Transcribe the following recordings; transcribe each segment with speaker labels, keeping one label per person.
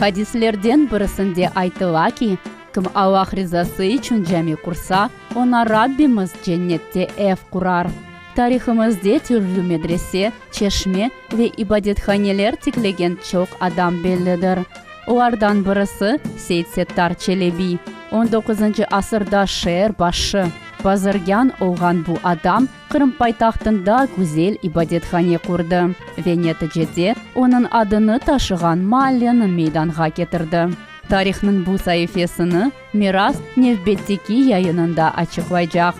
Speaker 1: Hadislerden birisinde aytıla ki, kim Allah rizası içün cami qursa, oña Rabbimiz cennette ev qurar. Tarihımızde türlü medrese, çeşme ve ibadethaneler tiklegen çoq adam bellidir. Olardan birisi, Seit Settar Çelebi, on doquzıncı asırda şeer başı, bazirgân olğan bu adam Qırım paytahtında güzel ibadethane qurdı ve neticede onıñ adını taşığan maalleni meydanğa ketirdi. Tarihnıñ bu saifesini Miras nevbetteki yayınında açıqlaycaq.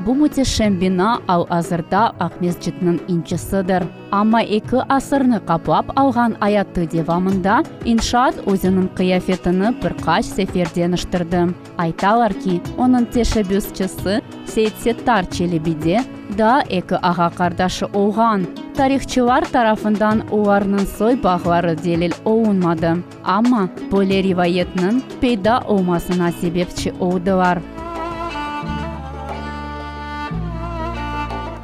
Speaker 1: Bu müteşem bina al-azırda Aqmescitniñ incisidir. Amma eki asırnı qaplap alğan ayatı devamında inşaat özüniñ qıyafetini bir qaç sefer deñiştirdi. Aytalar ki, onıñ teşebbüsçisi Seit Settar Çelebide daa eki ağa-qardaşı olğan. Tarihçılar tarafından olarnıñ soy bağları delil olunmadı. Amma böyle rivayetniñ peyda olmasına sebepçi oldılar.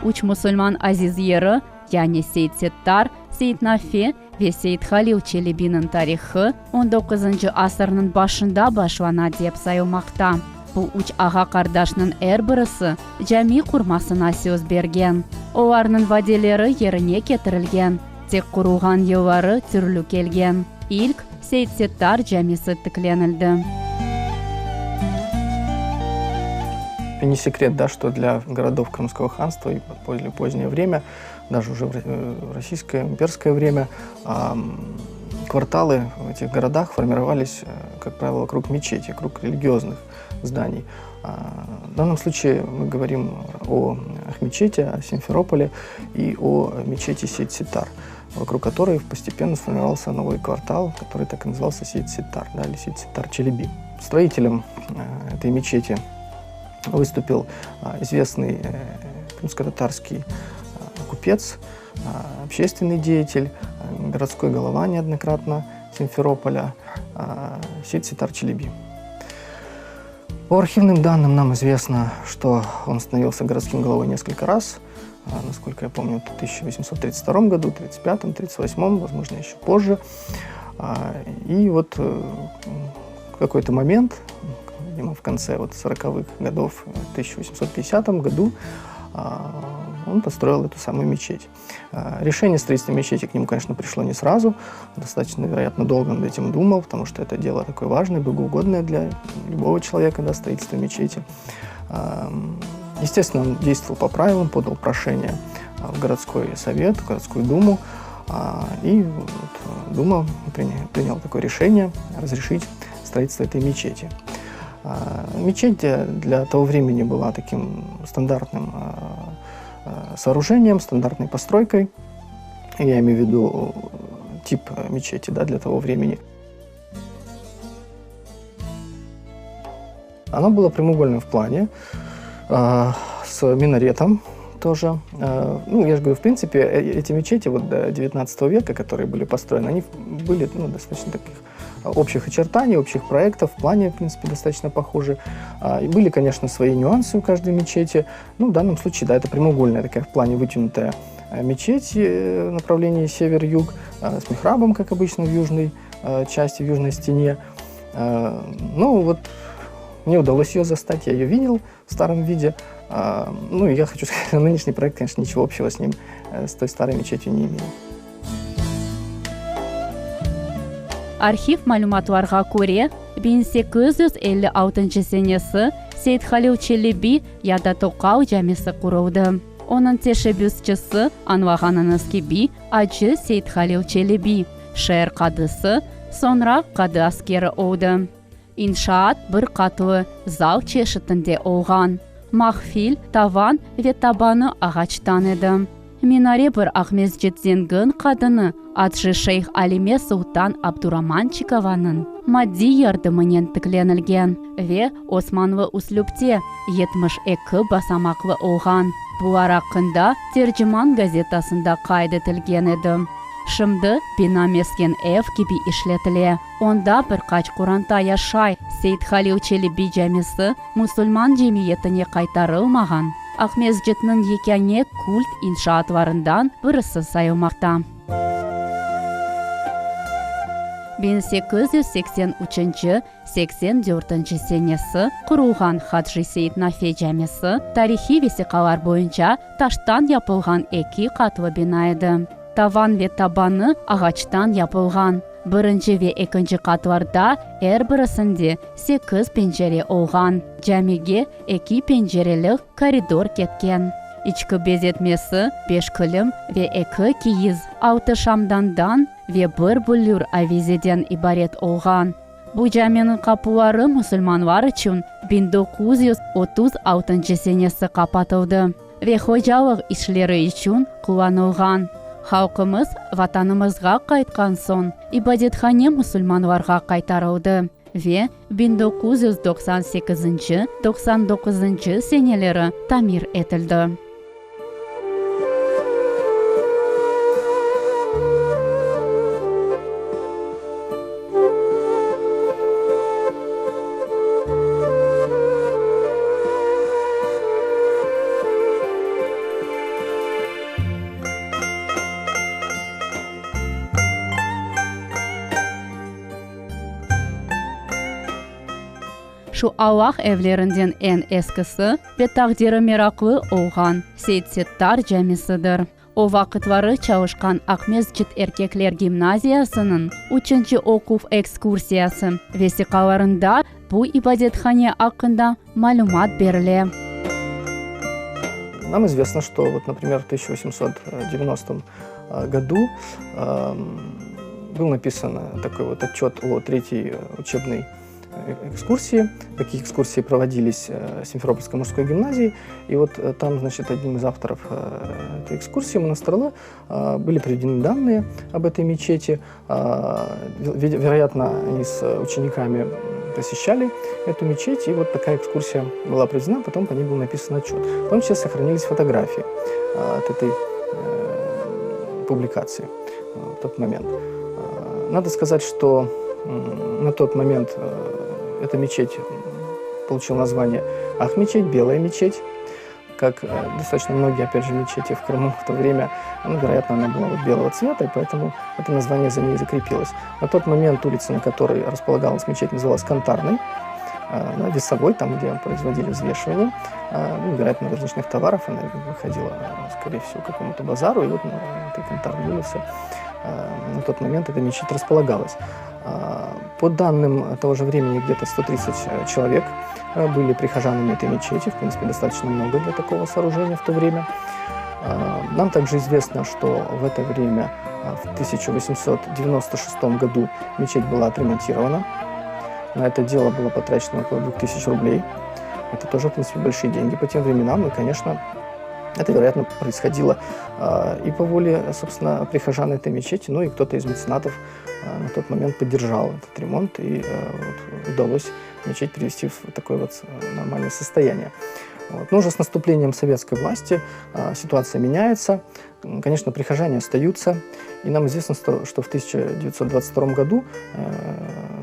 Speaker 1: Üç musulman aziz yeri, yani Seit Settar, Seit Nafe ve Seit Halil Çelebiniñ tarihı on doquzıncı asırnıñ başında başlana dep sayılmaqta. Bu üç ağa-qardaşnıñ er birisi cami qurmasına söz bergen. Olarnıñ vadeleri yerine ketirilgen. Tek qurulğan yılları türlü kelgen. İlk Seit Settar camisi tiklenildi.
Speaker 2: Не секрет, да, что для городов Крымского ханства и более позднее время, даже уже в российское, имперское время, кварталы в этих городах формировались, как правило, вокруг мечети, вокруг религиозных зданий. В данном случае мы говорим о Ахмечете, о Симферополе и о мечети Сейд-Ситар, вокруг которой постепенно сформировался новый квартал, который так и назывался Сейд-Ситар, да, или Сейд-Ситар Челеби. Строителем этой мечети выступил известный крымско-татарский купец, общественный деятель, городской голова неоднократно Симферополя Сейд-Ситар Челеби. По архивным данным нам известно, что он становился городским головой несколько раз. Насколько я помню, в 1832 году, 1935, 1938, возможно, еще позже. И вот в какой-то момент, видимо, в конце вот 40-х годов, в 1850 году, он построил эту самую мечеть. Решение строительства мечети к нему, конечно, пришло не сразу. Достаточно, вероятно, долго над этим думал, потому что это дело такое важное, богоугодное для любого человека, да, строительство мечети. Естественно, он действовал по правилам, подал прошение в городской совет, в городскую думу, и вот Дума приняла такое решение разрешить строительство этой мечети. Мечеть для того времени была таким стандартным сооружением, стандартной постройкой. Я имею в виду тип мечети, да, для того времени. Оно было прямоугольным в плане, с минаретом тоже. Ну, я же говорю, в принципе, эти мечети вот до 19 века, которые были построены, они были, ну, достаточно таких общих очертаний, общих проектов, в плане, в принципе, достаточно похожи. И были, конечно, свои нюансы у каждой мечети. Ну, в данном случае, да, это прямоугольная такая в плане вытянутая мечеть в направлении север-юг, с михрабом, как обычно, в южной части, в южной стене. Ну, вот мне удалось ее застать, я ее видел в старом виде. Ну, и я хочу сказать, нынешний проект, конечно, ничего общего с ним, с той старой мечетью не имеет.
Speaker 1: Arhiv malümatlarğa köre, 1856 senesi Seit Halil Çelebi ya da Toqal camisi quruldı. Onıñ teşebbüsçisi, añlağanıñız kibi, acı Seit Halil Çelebi, şeer qadısı, soñra qadı askeri oldı. İnşaat bir qatlı zal çeşitinde olğan. Mahfil, tavan ve tabanı ağaçtan edi. Minare bir Aqmescit zengin qadını Acı Şeyh Alime Sultan Abduramançikovanıñ maddiy yardımınen tiklenilgen ve osmanlı üslüpte 72 basamaqlı olğan. Bular aqqında Terciman gazetasında qayd etilgen edi. Şimdi bina mesken ev kibi işletile. Onda bir qaç qoranta yaşay. Seit Halil Çelebi camisi musulman cemiyetine qaytarılmağan Aqmescitniñ yekâne kult inşaatlarından birisi sayılmaqta. 1883 84-nci senesi qurulğan Hacı Seit Nafe camisi tarihiy vesiqalar boyunca taştan yapılğan eki qatlı bina edi. Tavan ve tabanı ağaçtan yapılğan. Birinci ve ekinci qatlarda er birisinde sekiz pencere olğan. Camige eki pencereli koridor ketken. İçki bezetmesi beş kilim ve eki kiyiz, altı şamdandan ve bir büllür avizeden ibaret olğan. Bu caminiñ qapuları musulmanlar içün 1936 senesi qapatıldı ve hocalıq işleri içün qullanılğan. Halqımız Vatanımızğa qaytqan soñ, ibadethane musulmanlarğa qaytarıldı ve 1998-nci, 99-ncı seneleri tamir etildi. Şu Allah evlerinden eñ eskisi ve taqdiri meraqlı olğan Seit Settar camisidir. O vaqıtları çalışqan Aqmescit erkekler gimnaziyasınıñ üçünci oquv ekskursiyası vesiqalarında bu ibadethane aqqında malümat berile.
Speaker 2: Нам известно, что вот, например, в 1890 году был написан такой вот отчет о третьей учебной экскурсии. Такие экскурсии проводились в Симферопольской мужской гимназии. И вот там, значит, одним из авторов этой экскурсии Монастырла были приведены данные об этой мечети. Вероятно, они с учениками посещали эту мечеть, и вот такая экскурсия была проведена, потом по ней был написан отчет. В том числе сохранились фотографии от этой публикации в тот момент. Надо сказать, что на тот момент эта мечеть получила название Ах-мечеть, Белая мечеть, как достаточно многие, опять же, мечети в Крыму в то время, ну, вероятно, она была вот белого цвета, и поэтому это название за ней закрепилось. На тот момент улица, на которой располагалась мечеть, называлась Кантарной, да, весовой, там, где производили взвешивание, ну, вероятно, различных товаров, она выходила, скорее всего, к какому-то базару, и вот на этой Кантарной улице на тот момент эта мечеть располагалась. По данным того же времени, где-то 130 человек были прихожанами этой мечети, в принципе, достаточно много для такого сооружения в то время. Нам также известно, что в это время, в 1896 году, мечеть была отремонтирована. На это дело было потрачено около 2000 рублей. Это тоже, в принципе, большие деньги по тем временам. И, конечно, это, вероятно, происходило и по воле, собственно, прихожан этой мечети, ну и кто-то из меценатов на тот момент поддержал этот ремонт, и вот, удалось мечеть привести в такое вот нормальное состояние. Вот. Но уже с наступлением советской власти ситуация меняется. Конечно, прихожане остаются. И нам известно, что в 1922 году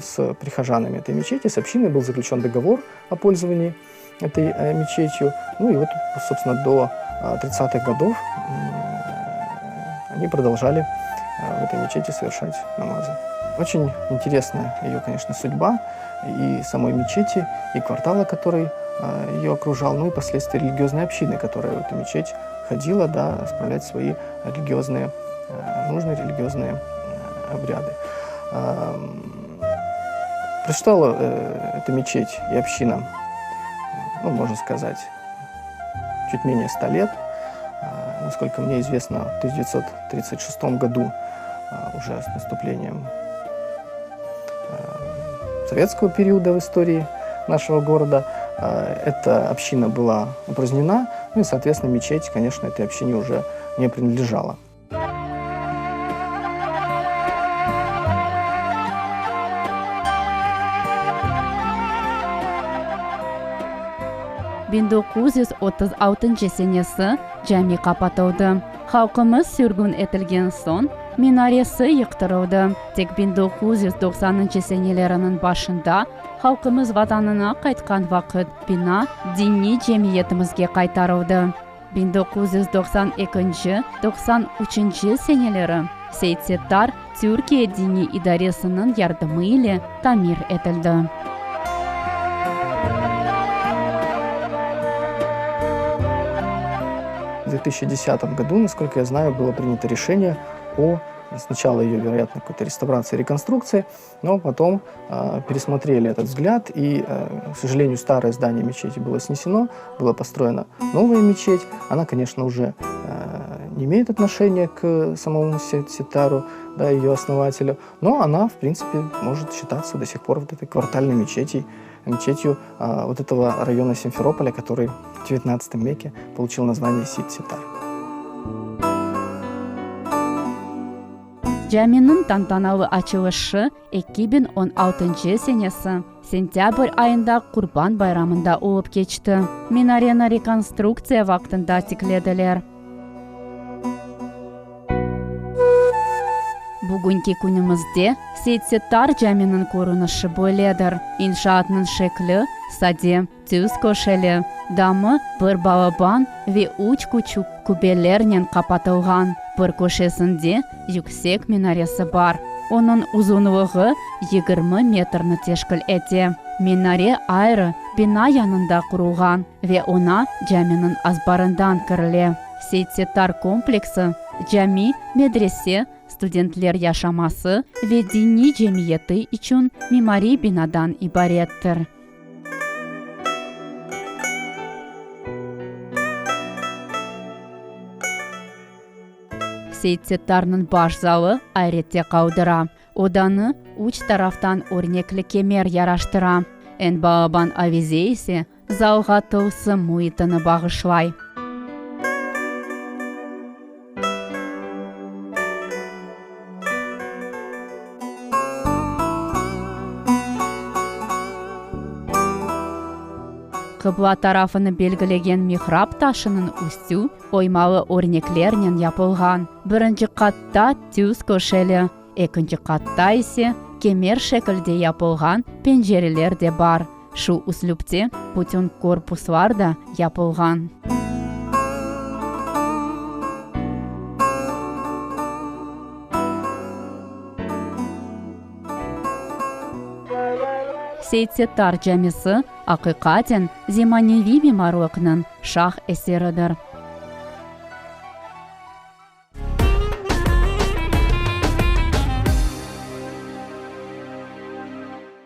Speaker 2: с прихожанами этой мечети, с общиной был заключен договор о пользовании этой мечетью. Ну и вот, собственно, до 30-х годов они продолжали в этой мечети совершать намазы. Очень интересна ее, конечно, судьба и самой мечети, и квартала, который ее окружал, ну и последствия религиозной общины, которая в эту мечеть ходила, да, справлять свои религиозные, нужные религиозные обряды. Прочитала эта мечеть и община, ну, можно сказать, чуть менее 100 лет. Насколько мне известно, в 1936 году, уже с наступлением советского периода в истории нашего города, эта община была упразднена, ну и, соответственно, мечеть, конечно, этой общине уже не принадлежала.
Speaker 1: 1936 senesi cami qapatıldı. Halqımız sürgün etilgen soñ. Minaresi yıqtırıldı. Tek 1990-ncı seneleriniñ başında halqımız Vatanına qaytqan vaqıt bina diniy cemiyetimizge qaytarıldı. 1992-nci, 93-nci seneleri Seit-Settar Türkiye diniy idaresiniñ yardımı ile tamir etildi.
Speaker 2: В 2010 году, насколько я знаю, было принято решение о сначала ее, вероятно, какой-то реставрации, реконструкции, но потом э, пересмотрели этот взгляд, и, э, к сожалению, старое здание мечети было снесено, была построена новая мечеть. Она, конечно, уже э, не имеет отношения к самому Ситару, да, ее основателю, но она, в принципе, может считаться до сих пор вот этой квартальной мечетью, мечетью э, вот этого района Симферополя, который в XIX веке получил название Сит-Ситар.
Speaker 1: Caminiñ tantanalı açılışı 2016-ncı senesi sentâbr ayında Qurban bayramında olıp keçti. Minareni rekonstruktsiya vaqtında tiklediler. Bugünki künümizde Seit-Settar caminiñ körünişi böyledir, inşaatnıñ şekli sade, tüz köşeli, damı bir balaban ve üç küçük kubbelernen qapatılğan, bir köşesinde yüksek minaresi bar, onıñ uzunlığı 20 metrni teşkil ete. Minare ayrı bina yanında qurulğan ve oña caminiñ azbarından kirile. Seit-Settar kompleksi, cami, medrese, studentler yaşaması ve diniy cemiyeti içün mimariy binadan ibarettir. Seit-Settarnıñ baş zalı ayrette qaldıra. Odanı üç taraftan örnekli kemer yaraştıra. Eñ balaban avize ise zalğa tılsım müitini bağışlay. Qıbla tarafını belgilegen mihrap taşınıñ üstü oymalı örneklernen yapılğan. Birinci qatta tüz köşeli, ekinci qatta ise kemer şekilde yapılğan pencereler de bar. Şu üslüpte bütün korpuslar da yapılğan. Seit-Settar camisi, aqiqaten, zemaneviy mimarlıqnıñ şah eseridir.